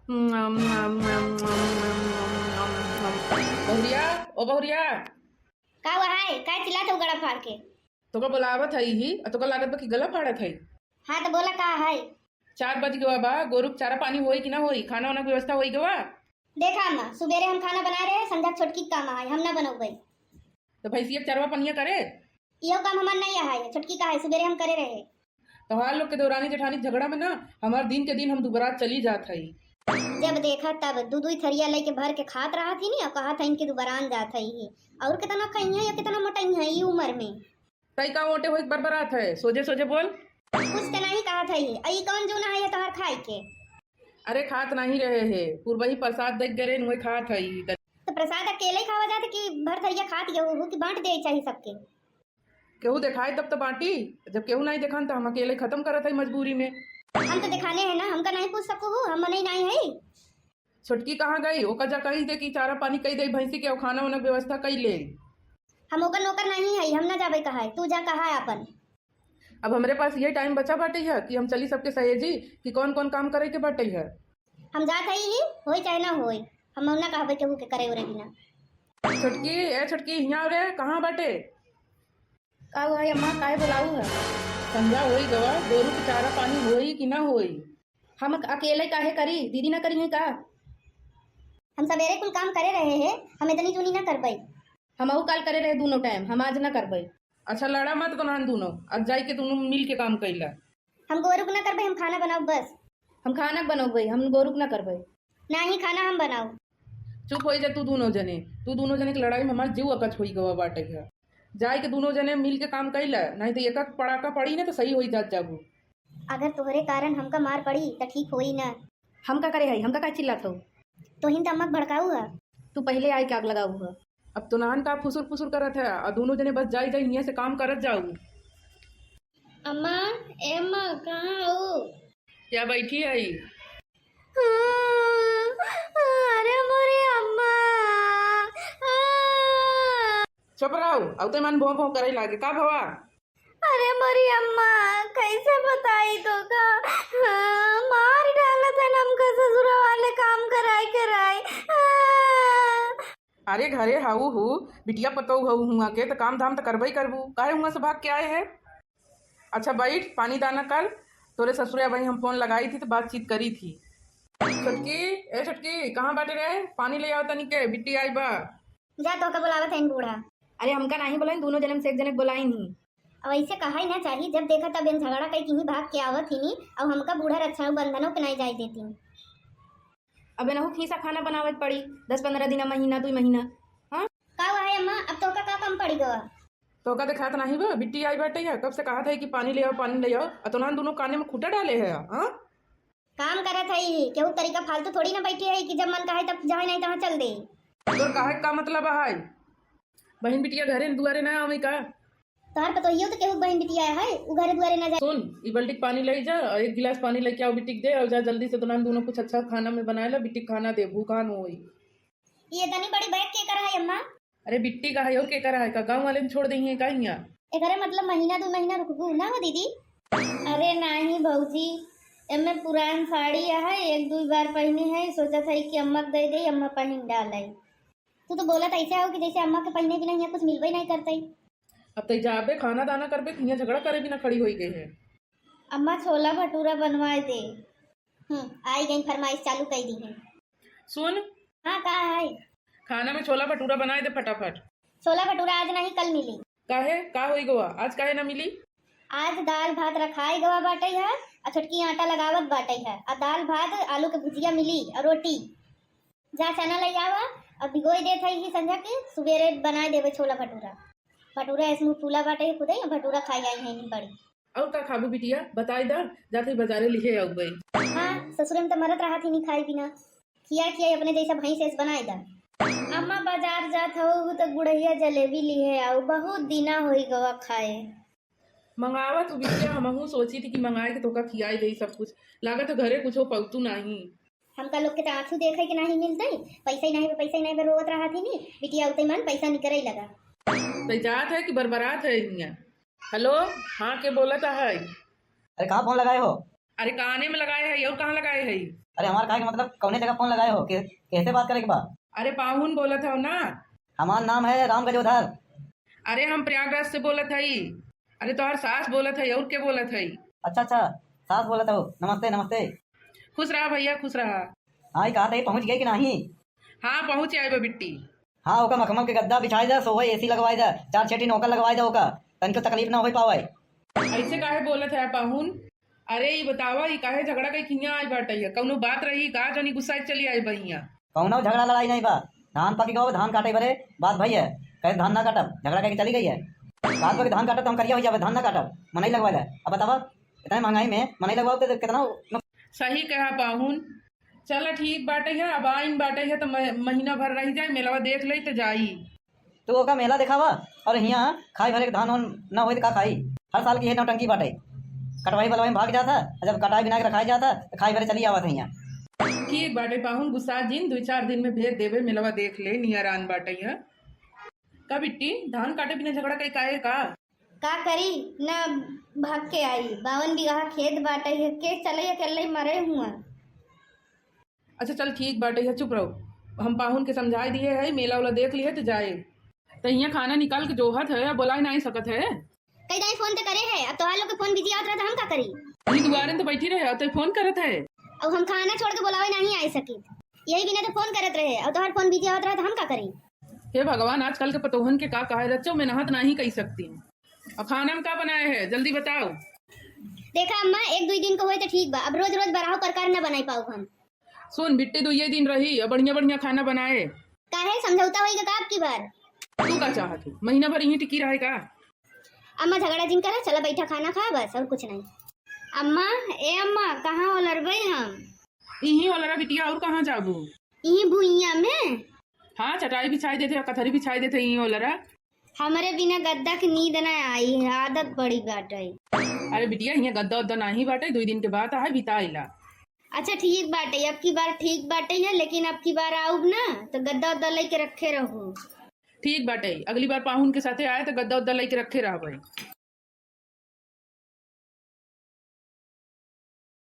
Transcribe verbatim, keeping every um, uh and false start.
बहुरिया, ओ बहुरिया। का हुआ है? का चिल्लात हो गला फाड़ के? तोका बोलावत हई ही, आ तोका लागत बा कि गला फाड़त हई। हाँ, तो बोला का है? चार बज गवा बा, गोरु के चारा पानी होई कि ना होई? खाना वाना के व्यवस्था होई गवा? देखा अम्मा, सुबेरे हम खाना बनाए रहे, संझा छोटकी के काम आए, हम ना बनौबै। तो भैंसिया के चरवा पनिया करे? इहो काम हमार नहीं है, छोटकी का है, सुबेरे हम करे रहे। तोहार लोग के देवरानी जेठानी के झगड़ा में ना हमार दिन के दिन हम दुबरात चली जात हई। जब देखा तब दू दू थरिया लेके भर के खात रहत ही नी, और कहत हईन कि दुबरान जात हई। और कितना खइहैं या कितना मोटइहैं ई उम्र में? तई का ओटे होई बरबरात है, सोझे सोझे बोल। कुछ तो नहीं कहत हई, ई कौन जूना है तोहार खाए के? अरे खात नहीं रहे है, पूर्वही प्रसाद देख गए रहे, उहे खात हई। तो प्रसाद अकेले ही खावा जात कि भर थरिया खात गए हो कि बांट दे चाही सबके? केहू देखाए तब तो बांटी, जब केहू नहीं देखान तो हम अकेले खत्म करत हई मजबूरी में। हम तो देखाने हैं ना, हमका नहीं पूछ सकू हो, हम मनई नहीं है। छोटकी कहाँ गई? ओका जा कही दे कि चारा पानी कई दे भैंसी के, और खाना वाना के व्यवस्था कई ले। हम ओकर नौकर नहीं है, हम ना जाबे कहा है, तू जा कहा है अपन। अब हमरे पास ये टाइम बचा बाटे है कि हम चली सबके सहेजी कि कौन कौन काम करे के बाटे है। हम जात हई ही, होई चाहे ना होई, हम ना कहबे केहू के करे उरे बिना। छोटकी, ए छोटकी, हियाँ रे, कहाँ बाटे? का हुआ है अम्मा, काहे बोलाऊ है? संझा होई गवा, गोरू के चारा पानी होई कि ना होई? हम अक-, अकेले काहे करी, दीदी ना करी है का? हम सवेरे कुल काम करे रहे हैं, हम इतनी जूनी ना करबई। हमहू काल करे रहे दोनों टाइम, हम आज ना करबई। अच्छा लड़ा मत तोनहन दोनों, आज जाई के दोनों मिल के काम कइला। हम गोरू के ना करबे, हम खाना बनाओ बस। हम खाना बनौबे, हम गोरू के ना करबे। नाही, खाना हम बनाओ। चुप होई जा तू दोनों जने। तू दोनों जने के लड़ाई में हमार जीव अकच होई गवा बाटे है। जाई के दोनों जने मिल के काम कइला, नहीं तो एक एक पड़ाका पड़ी ना तो सही होई जात जाबू। अगर तोहरे कारण हमका मार पड़ी तो ठीक होई ना। हम का करे हई, हमका का चिल्लात हऊ? तोहिन तो अम्मा के भड़काऊ है। तू पहले आए के आग लगाऊ है। अब तोनहन का फुसुर फुसुर करत है, और दोनों जने बस जाई जाई हियाँ से काम करत जाऊ। अम्मा, ए अम्मा, कहाँ हो? या बैठी है? अरे मोरी अम्मा। चुप रहो, अब तो मन भों भों करे लागे। का भवा? अरे मोरी अम्मा, कैसे बताई तोका? मार डालत है हमका ससुरा वाले काम कराई कराई। अरे घरे हऊ हू, बिटिया पतोहू हऊ हुआँ के, त काम धाम त करबई करबू, काहे हुआँ से भाग के आए है? अच्छा बैठ, पानी दाना कर, तोरे ससुरे अबही हम फोन लगाई थी त बातचीत करी थी। छोटकी, ए छोटकी, कहाँ बाटे रे? पानी ले आओ तनी के, बिट्टी आई बा। जा, तोहका बोलावत हईन बूढ़ा। अरे हमका नाही बोलाइन, दोनों जने में से एक जने के बोलाइन ही। अब ऐसे कहा ही ना चाही, जब देखा तब इन झगड़ा कई किहीं भाग के आवत ही नी, अब हमका बूढ़ा रक्षाबंधनों के नहीं जाए देती। अब एनहू खीसा खाना बनावे के पड़ी, दस पन्द्रह दिन, महीना, दुई महीना। हाँ? का हुआ है अम्मा, अब तोहका का कम पड़ी गवा? तोहका देखात नाही बा, बिट्टी आई बाटे है, कब से कहत है कि पानी ले आओ, पानी ले आओ, आ तोनहन दोनों काने में खूंटा डाले है, हाँ? काम करत है, केहू तरीका फालतू थोड़ी ना बैठी है कि जब मन कहे तब जहाँ नहीं तहाँ चल दे। तोर कहे का मतलब है? बहिन बिटिया घरे दुआरे ना आवे का? तोहर पतोहियो तो केहू बहिन बिटिया है, उ घरे दुआरे ना जाए। सुन, ई बाल्टी के पानी ले जा, और एक गिलास पानी लेके आओ बिट्टी के दे, और जा जल्दी से तोनहन दोनों कुछ अच्छा खाना में बनाए ला, बिट्टी के खाना दे, भूखान होई। ये इतनी बड़ी बैग के कर है अम्मा? अरे बिट्टी का है और के कर है का? गाँव वाले में छोड़ देंगे का हियाँ? एकरे मतलब महीना दो महीना रुकबू ना हो दीदी? अरे नाही भौजी, एमे पुरान साड़ी है, एक दुई बार पहनी है, सोचत है कि अम्मा के दे दे, अम्मा पहन डाले। तू तो बोलत ऐसे हो कि जैसे अम्मा के पहने बिना यहाँ कुछ मिलबे नहीं करते। अब तई जाबे खाना दाना करबे, हियाँ झगड़ा करे बिना खड़ी होई गई है। अम्मा छोला भटूरा बनवाए दे। हम्म, आई गई फरमाइश, चालू कर दी है। सुन। हाँ, का है? खाना में छोला भटूरा बनाए दे फटाफट। छोला भटूरा आज नहीं, कल मिली। काहे, का होई गवा, आज काहे ना मिली? आज दाल भात रखाई गवा बाटे है, आ छोटकी आटा लगावत बाटे है, आ दाल भात, आलू के भुजिया मिली, और रोटी। जा चना ले आवा, और भिगोई देत है ही संझा के, सुबेरे बनाए देबे छोला भटूरा। भटूरा ऐसे मुँह फूला बाटे है खुदे, भटूरा खाई आई है नहीं बड़ी। और का खाबू बिटिया, बताई दा, जाते बाजारे लिहे आउबे। हाँ, ससुरे में तो मरत रहा थी नहीं खाई बिना। खिया खिया अपने जैसा भैंस ऐस बनाए दा। अम्मा बाजार जात हो तो गुड़हिया जलेबी लिहे आओ, बहुत दिना होई गवा खाए। मंगावा तू बिटिया, हमहू सोची थी कि मंगाए के तोका खियाई दे सब कुछ। लागत है घरे कुछ हो पौतू नहीं। हमका लोग के तो आँखू देखे के नहीं मिलते, पैसा ही नहीं, पैसा ही नहीं बे रोवत रहा थी नी। बिटिया उते मन पैसा निकरे लगा। तो जात है कि बरबरात है हियाँ? हेलो, हाँ, के बोलत है? अरे, कहाँ फोन लगाए हो? अरे काने में लगाए है, और कहाँ लगाए है? अरे हमार कहे के मतलब कौने जगह फोन लगाए हो? के, कैसे बात करे के बा? अरे पाहुन बोलत हो ना? हमार नाम है राम गजोधर। अरे हम प्रयागराज से बोलत हई। अरे तोहार सास बोलत है, और के बोलत है? अच्छा अच्छा, सास बोलत हो। नमस्ते नमस्ते। खुश रहा भैया, खुश रहा। हाँ, ई कहा था, पहुँच गए कि नहीं? हाँ पहुँच आए बा बिट्टी। हाँ, ओका मखमल के गद्दा बिछाए दे, सोवे एसी लगवाए दे, चार छह टीन ओका लगवाए दे, ओका तनिको तकलीफ ना होई पावे। ऐसे काहे बोलत है पाहुन? अरे ई बतावा, ई काहे झगड़ा कई के हियाँ आए बाटे? कौनो बात रही का, जौन ई गुस्सा के चली आए बा हियाँ? कौनो झगड़ा लड़ाई नहीं बा, धान पकी गवा, धान काटे बरे बात भई है, कहे धान ना काटब, झगड़ा कई के चली गई है। बात बा कि धान काटब तो हम करिया हो जावे, धान ना काटब, मनई लगवा ले। अब बतावा, इतने महंगाई में मनई लगवाओ तो कितना नुक- सही कहा पाहुन। चला ठीक बाटे है, अब आइन बाटे है तो म-, महीना भर रह जाए, मेलवा देख ले तो जाई। तू ओका मेला देखावा और हियाँ खाए भरे के धान वान ना होई तो का खाई? हर साल की है नौटंकी बाटे, कटवाई बलवाई में भाग जाता, जब कटाई बिना के रखाई जाता तो खाए भरे चली आवत है हियाँ। ठीक बाटे पाहुन, गुस्सा जिन, दुई चार दिन में भेज देबे, मेलवा देख ले, नियर आन बाटे है। का बिट्टी, धान काटे बिना झगड़ा कई काहे का? का करी, ना भाग के आई, बावन बीघा खेत बाटे है, के चले अकेले मरे हुआ। अच्छा चल ठीक बाटे है, चुप रहो, हम पाहुन के समझाए दिए है, मेला वाला देख लिए तो जाए। तो हियाँ खाना निकाल के जोहत है, बोलाए नहीं सकत है। कई दाई फोन तो करे है, अब तोहार लोग के फोन बिजी आवत रहा तो हम का करी? ई दुआरे तो बैठी रहे, अब तो फोन करत है। अब हम खाना छोड़ के बोलावे नहीं आ सकी, यही बिना तो फोन करत रहे, अब तोहार फोन बिजी आवत रहा तो हम का करी? हे भगवान, आजकल के पतोहन के का कहे, रच्चो में नहत नहीं कही सकती। अब खाना में का बनाए है, जल्दी बताओ। देखा अम्मा, एक दुई दिन को होए तो ठीक बा, अब रोज रोज बराहो प्रकार न बनाई पाऊ हम। सुन बिट्टी, दुइये दिन रही, अब बढ़िया बढ़िया खाना बनाए। काहे, समझौता होई का अब की बार? तू का चाहत हो, महीना भर यहीं टिकी रहे का? अम्मा झगड़ा जिन करा, चला बैठा खाना खा, बस और कुछ नहीं। अम्मा, ए अम्मा, कहाँ ओलरबे हम? इहीं ओलरा बिटिया, और कहाँ जाबू? इहीं भुइया में। हाँ, चटाई बिछाई देते, कथरी बिछाई देते, इहीं ओलरा। हमरे बिना गद्दा के नींद ना आई, आदत पड़ी बाटे। अरे बिटिया, हियाँ गद्दा उद्दा नाही बाटे, दुई दिन के बाद आहे, बिताइला। अच्छा ठीक बाटे, अब की बार ठीक बाटे है, लेकिन अब की बार आउब ना तो गद्दा उद्दा लेके रखे रहू। ठीक बाटे, अगली बार पाहुन के साथे आए तो गद्दा उद्दा लेके रखे रहबे।